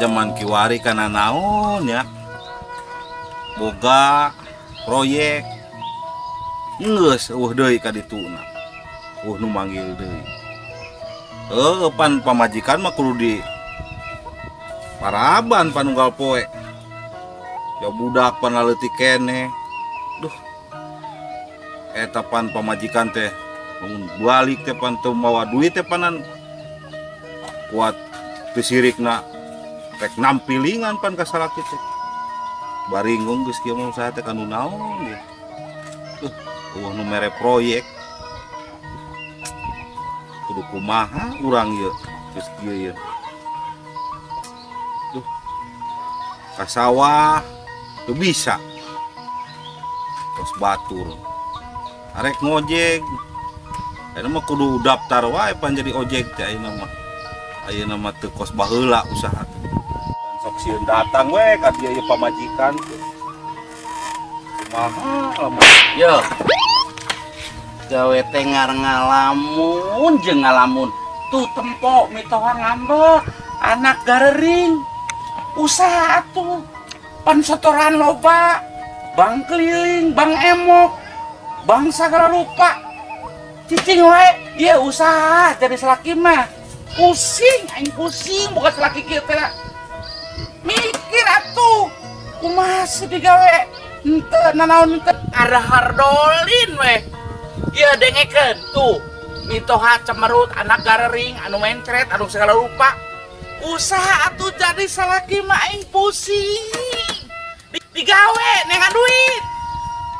Zaman kiwari kana naon ya. Boga proyek geus eueuh deui ka dituna. Eueuh nu manggil deui. Heuh pan pamajikan mah kudu di paraban panunggal poe. Ya budak pan laleutik keneh. Duh. Eta pan pamajikan teh mun balik teh pan teu mawa duit teh panan kuat teu sirikna rek nampilingan pan ka salaki teh. Baringung geus kieu mah usaha teh kanu naon ieu. Eueuh nu mere proyek. Kudu kumaha urang ieu geus kieu ieu. Duh. Ka sawah teu bisa. Terus batur. Arek ngojek. Ayeuna mah kudu daftar wae pan jadi ojek teh ayeuna mah. Ayeuna mah teu kos baheula usaha teh. Sok sieun datang we ka dieu ieu pamajikan teh. Kumaha lamun yo. Gawe teh ngalamun jeung ngalamun. Tuh tempo mitoha ngambek, anak garering. Usaha atuh. Pan setoran loba, bang keliling, bang emok, bang sagala rupa. Cicing wae, ieu usaha jadi salaki mah. Pusing, aing pusing bukan salaki kieu teh. Mikir atuh, kumaha sih digawe henteu nanaon henteu arahar dolin weh. Ieu dengekeun tuh, mitoha cemerut, anak garering, anu mencret, anu segala rupa. Usaha atuh jadi salaki mah aing pusing. Digawe neangan duit.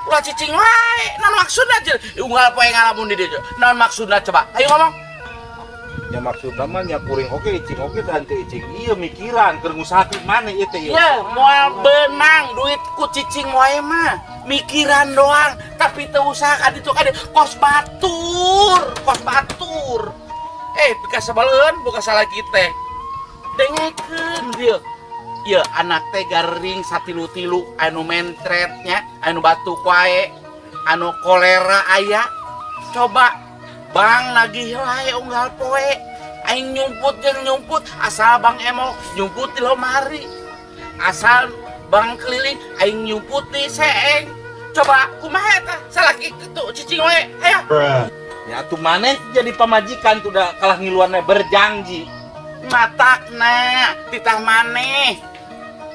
Ulah cicing wae, naon maksudna aja? Unggal poe ngalamun di dieu. Naon maksudna coba? Ayo ngomong. Ya maksudna mah nya kuring oge icing oge dan teu icing. Ieu mikiran keur ngusahakeun maneh ieu teh ieu. Ya, moal beunang duit ku cicing wae mah. Mikiran doang, tapi teu usaha ka ditu ka dieu kos batur, kos batur. Pika sebeleun buka salah kita. Dengekeun dieu. Ieu anak teh garing satilu-tilu anu mentretnya, anu batuk wae, anu kolera aya. Coba bang nagih wae unggal poe. Aing nyumput jeung nyumput, asal bang emok nyumput di lomari. Asal bang keliling aing nyumput di seeng. Coba kumaha eta salaki kitu cicing wae. Ayo. Ya atuh maneh jadi pamajikan tuh da kalah ngiluanna berjanji. Matakna titah maneh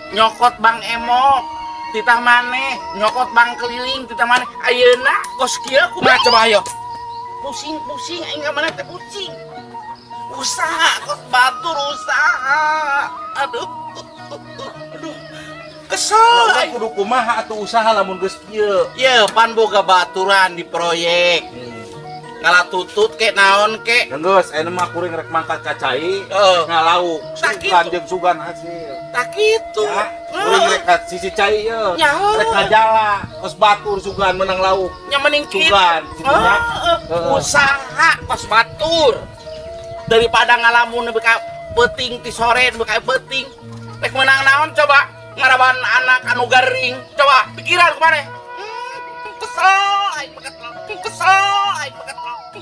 nyokot bang emok, titah maneh nyokot bang keliling, titah maneh ayeuna kos kieu kumaha coba ayo. Pusing-pusing aing ka mana teh pusing. Usaha kos batur usaha. Aduh. Aduh. Kesel aing. Kudu kumaha atuh usaha lamun geus kieu. Ye pan boga baturan di proyek. Ngalah tutut kek naon kek. Geus ayeuna mah kuring rek mangkat ka cai, ngalauk. Sugan jeung sugan hasil. Tak kitu. Ya, kuring rek ka sisi cai ieu. Rek ngajala, kos batur sugan menang lauk. Nya mending kitu. Sugan kitu nya. Usaha kos batur. Daripada ngalamun nepi ka peuting ti sore nepi ka peuting. Rek menang naon coba ngaraban anak anu garing. Coba pikiran kumaha? Kesel aing mah kesel aing mah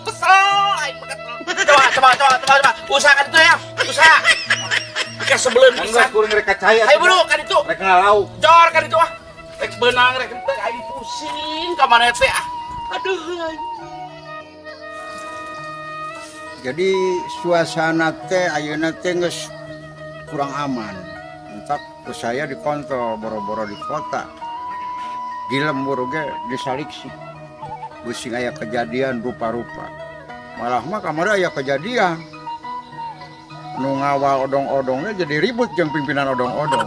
kesel aing mah. Coba coba coba coba coba usaha kan itu ya. Usaha. Ka sebelum bisa kuring rek ka cai. Ayo bro kan itu. Rek ngalauk. Jor kan itu ah. Rek beunang rek teu aing pusing ka mana teh ah. Aduh. Jadi suasana teh ayeuna teh geus kurang aman. Entak ku saya dikontrol boro-boro di kota. Di lembur ge disaliksi. Beusi aya kejadian rupa-rupa. Malah mah kamari aya kejadian. Nu ngawal odong-odongnya jadi ribut jeung pimpinan odong-odong.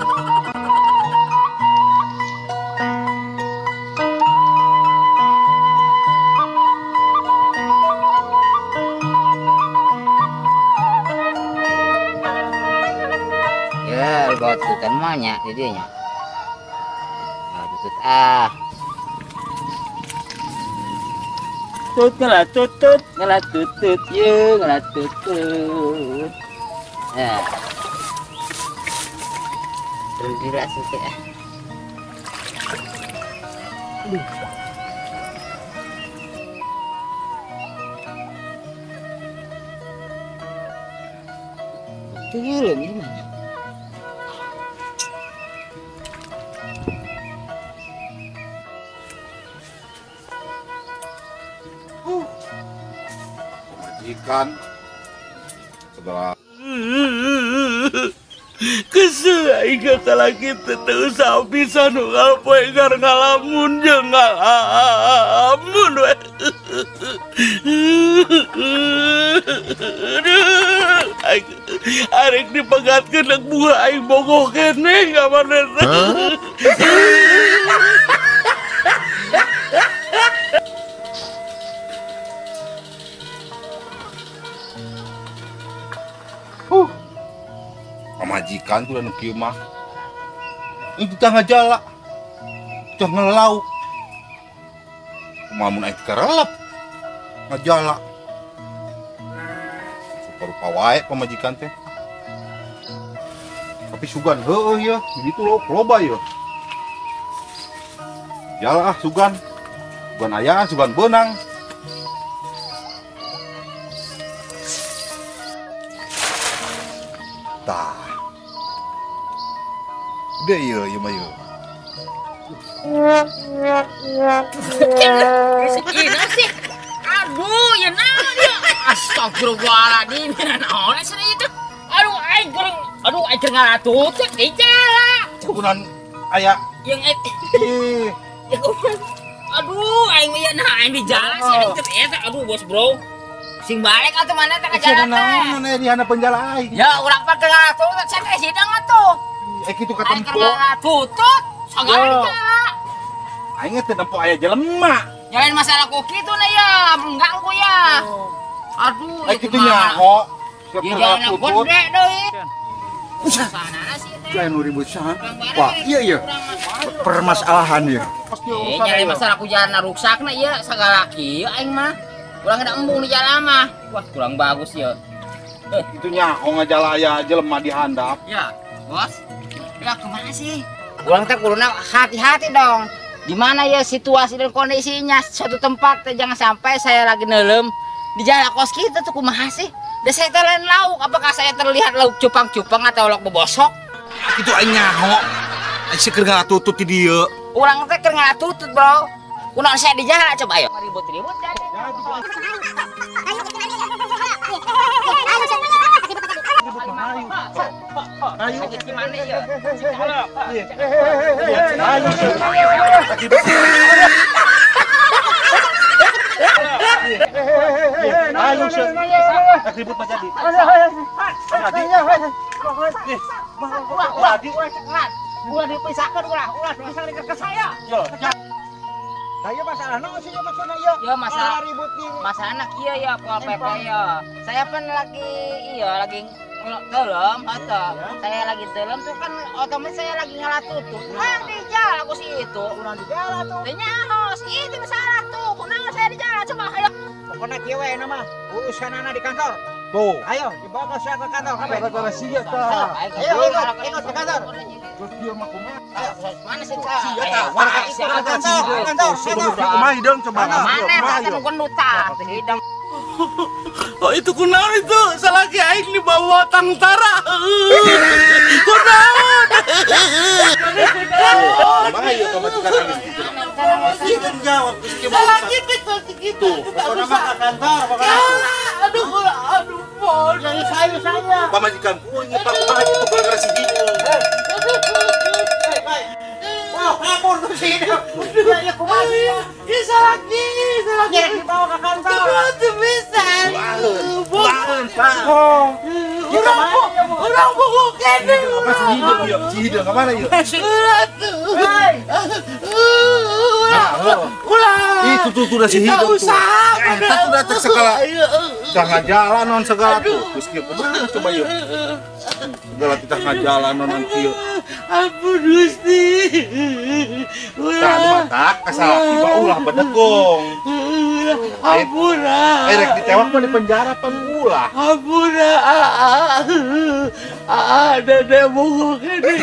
Ya, bawa tututan mah nya di dieu nya. Tutut ah. Tut ngalah tutut, ngalah tutut, ye ngalah tutut. Ya. Bergerak sih ah. Aduh. Tenggelam ini mana? Pamajikan segala kesel aing ka salaki teh teu usah bisa nu poe gar ngalamun jeung ngalamun we. Aing arek dipegatkeun rek bunga aing bogoh keneh ka maneh teh. Pamajikan tuh nu kieu mah. Itu tah ngajala. Tah ngelauk. Kumaha mun aing karelep ngajala. Rupa wae pamajikan teh. Tapi sugan heueuh ya, gitu lauk loba ya. Jala ah sugan. Sugan aya, sugan beunang. Tah. Udah iya, iya mah iya. Ini sih. Aduh, ya naon ya. Astagfirullahaladzim, naon sih itu. Aduh, aing keur, aduh aing keur ngalatutut di jalan. Kunan aya yang ih. Aduh, aing mah nah aing di jalan sih aing teh eta. Aduh, bos bro. Sing balik atuh mana teh ka jalan teh. Naon di handap penjara aing. Ya, urang pan keur ngalatutut sia teh sidang atuh. Eh kitu katempo. Tutut, sagala di jalan. Aing teh nempo aya jelema. Nyalain masalah koki itu na ya, mengganggu ya. Aduh, eh kitu nyaho. Siap tutut. Gede deui. Sana sih teh. Lain ribut saha. Wah, iya iya. Permasalahan ya. Nyalain masalah ku jalan ruksakna ieu sagala kieu aing mah. Urang ada embung di jalan mah. Wah, kurang bagus ya. Itu nyaho ngajala aya jelema di handap. Ya, bos. Ya kemana sih? Urang teh kuduna hati-hati dong. Gimana ya situasi dan kondisinya suatu tempat teh jangan sampai saya lagi nelem di jalan kos kita tuh kumaha sih? Da saya teh lain lauk, apakah saya terlihat lauk cupang-cupang atau lauk bebosok? Itu aing nyaho. Aing sih keur ngalatutut di dieu. Urang teh keur ngalatutut, Bro. Kunaon saya di jalan coba ayo. Ribut-ribut jadi. Ayo gimana ya? Ayo ribut mah jadi. Ulah dipisahkan ulah, ulah dipisahkan ke saya. Saya masalah naon sih maksudna ieu? Ya masalah ribut di masalah kieu ya Pol PP ya. Saya pan lagi iya lagi telem atau saya lagi telem tuh kan otomatis saya lagi ngalatutut. Nah di jalan aku sih itu. Kurang di jalan tuh. Teh nyaho, itu masalah tuh. Kunaon saya di jalan coba ayo. Pokoknya kieu we nama urusanana di kantor. Tuh. Ayo dibawa ke saya ke kantor kabeh. Gara-gara sia tah. Ayo ikut ke kantor. Terus dia mah kumaha? Mana sih tah? Sia tah. Ikut ke kantor, kantor. Kumaha hideung coba. Mana tah nu gendut tah hidung. Oh itu kunaon itu salaki aing dibawa tangtara. Kunaon? Kumaha ieu pamajikan aing kitu? Ieu jawab geus kieu. Salaki teh kitu. Pokokna mah ke kantor pokokna. Aduh, aduh, bon. Jadi saya. Pamajikan kuing Pak kumaha itu gara-gara si Dino. Wah, kabur tuh si Dino. Ya kumaha sih? Ya salaki, salaki. Ya dibawa ke kantor. Itu bisa. Bukan, Pak. Urang bogoh kene. Apa si Dino ieu? Si Dino ka mana ieu? Ulah tuh. Ulah. Itu tuh udah si Hidung tuh. Eta tuh udah segala. Jangan jalan non segala tuh. Terus kieu kumaha coba ieu. Segala kita ngajalan non kieu. Ampun Gusti. Ulah matak kasalaki mah ulah bedegong. Ampun. Rek ditewak mah di penjara pan ulah. Ampun. Dede bogoh kene.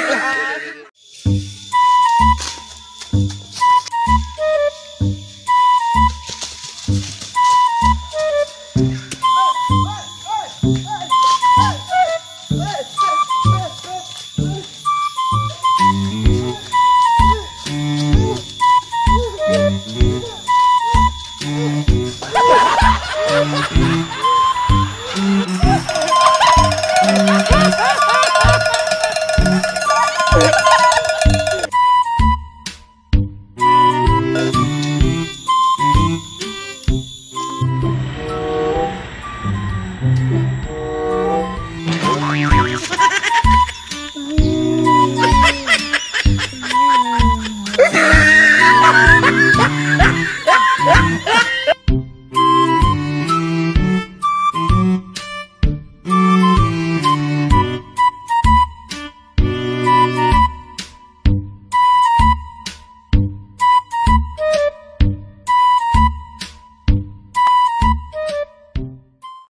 Aduh.